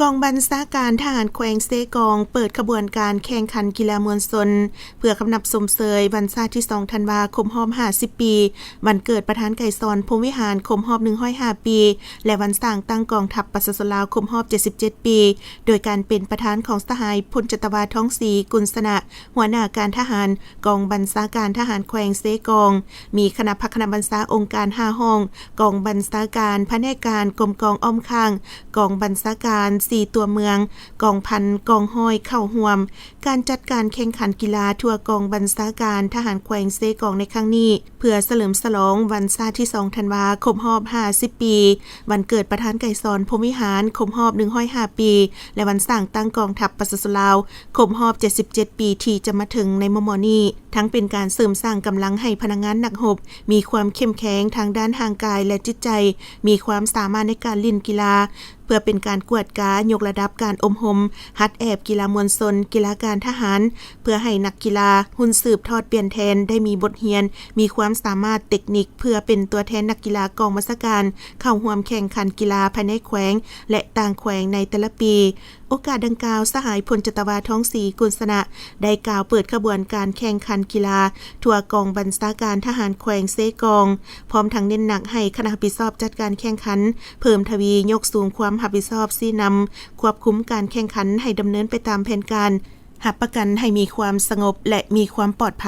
ກອງບັນຊາການທະຫານແຂວງເຊກອງ ເປີດຂະບວນການແຂ່ງຂັນກິລາມວນຊົນ ເພື່ອຄຳນັບຊົມເຊີຍວັນຊາດທີສອງທັນວາ ຄົບຮອບຫ້າສິບປີ ວັນເກີດປະທານໄກສອນ ພົມວິຫານ ຄົບຮອບໜຶ່ງຮ້ອຍຫ້າປີ ແລະ ວັນສ້າງຕັ້ງກອງທັບປະຊາຊົນລາວ ຄົບຮອບເຈັດສິບເຈັດປີ ໂດຍການເປັນປະທານຂອງສະຫາຍ ພົນຈັດຕະວາ ທອງສີ ກຸນຊະນະ ຫົວໜ້າການທະຫານ ກອງບັນຊາການທະຫານແຂວງເຊກອງ, ມີຄະນະພັກຄະນະບັນຊາອົງການຫ້າຫ້ອງ, ກອງບັນຊາການພະແນກການ, ກົມກອງອ້ອມຂ້າງ, ກອງບັນຊາການສີ່ຕົວເມືອງ, ກອງພັນ, ກອງຮ້ອຍ ເຂົ້າຮ່ວມ. ການຈັດການແຂ່ງຂັນກິລາທົ່ວກອງບັນຊາການທະຫານແຂວງເຊກອງໃນຄັ້ງນີ້ ເພື່ອສະເຫຼີມສະຫຼອງວັນຊາດທີສອງທັນວາ ຄົບຮອບຫ້າສິບປີ ວັນເກີດປະທານໄກສອນ ພົມວິຫານ ຄົບຮອບໜຶ່ງຮ້ອຍຫ້າປີ ແລະ ວັນສ້າງຕັ້ງກອງທັບປະຊາຊົນລາວ ຄົບຮອບເຈັດສິບເຈັດປີ ທີ່ຈະມາເຖິງໃນມໍ່ໆນີ້, ທັງເປັນການເສີມສ້າງກຳລັງໃຫ້ພະນັກງານນັກຮົບ ມີຄວາມເຂັ້ມແຂງທາງດ້ານຮ່າງກາຍ ແລະ ຈິດໃຈ, ມີຄວາມສາມາດໃນການຫຼິ້ນກິລາ, ເພື່ອເປັນການກວດກາຍົກລະດັບການອົບຮົມຫັດແອບກິລາມວນຊົນ, ກິລາການທະຫານ, ເພື່ອໃຫ້ນັກກິລາຮຸ່ນສືບທອດປ່ຽນແທນໄດ້ມີບົດຮຽນ, ມີຄວາມສາມາດເຕັກນິກ ເພື່ອເປັນຕົວແທນນັກກິລາກອງບັນຊາການເຂົ້າຮ່ວມແຂ່ງຂັນກິລາພາຍໃນແຂວງ ແລະ ຕ່າງແຂວງໃນແຕ່ລະປີ. ໂອກາດດັ່ງກ່າວ, ສະຫາຍ ພົນຈັດຕະວາ ທອງສີ ກຸນຊະນະ ໄດ້ກ່າວເປີດຂະບວນການແຂ່ງຂັນກິລາທົ່ວກອງບັນຊາການທະຫານແຂວງເຊກອງ, ພ້ອມທັງເນັ້ນໜັກໃຫ້ຄະນະຮັບຜິດຊອບຈັດການແຂ່ງຂັນ ເພີ່ມທະວີຍົກສູງຄວາມຮັບຜິດຊອບ, ຊີ້ນຳ, ຄວບຄຸມການແຂ່ງຂັນໃຫ້ດຳເນີນໄປຕາມແຜນການ, ຮັບປະກັນໃຫ້ມີຄວາມສະຫງົບ ແລະ ມີຄວາມປອດໄພ.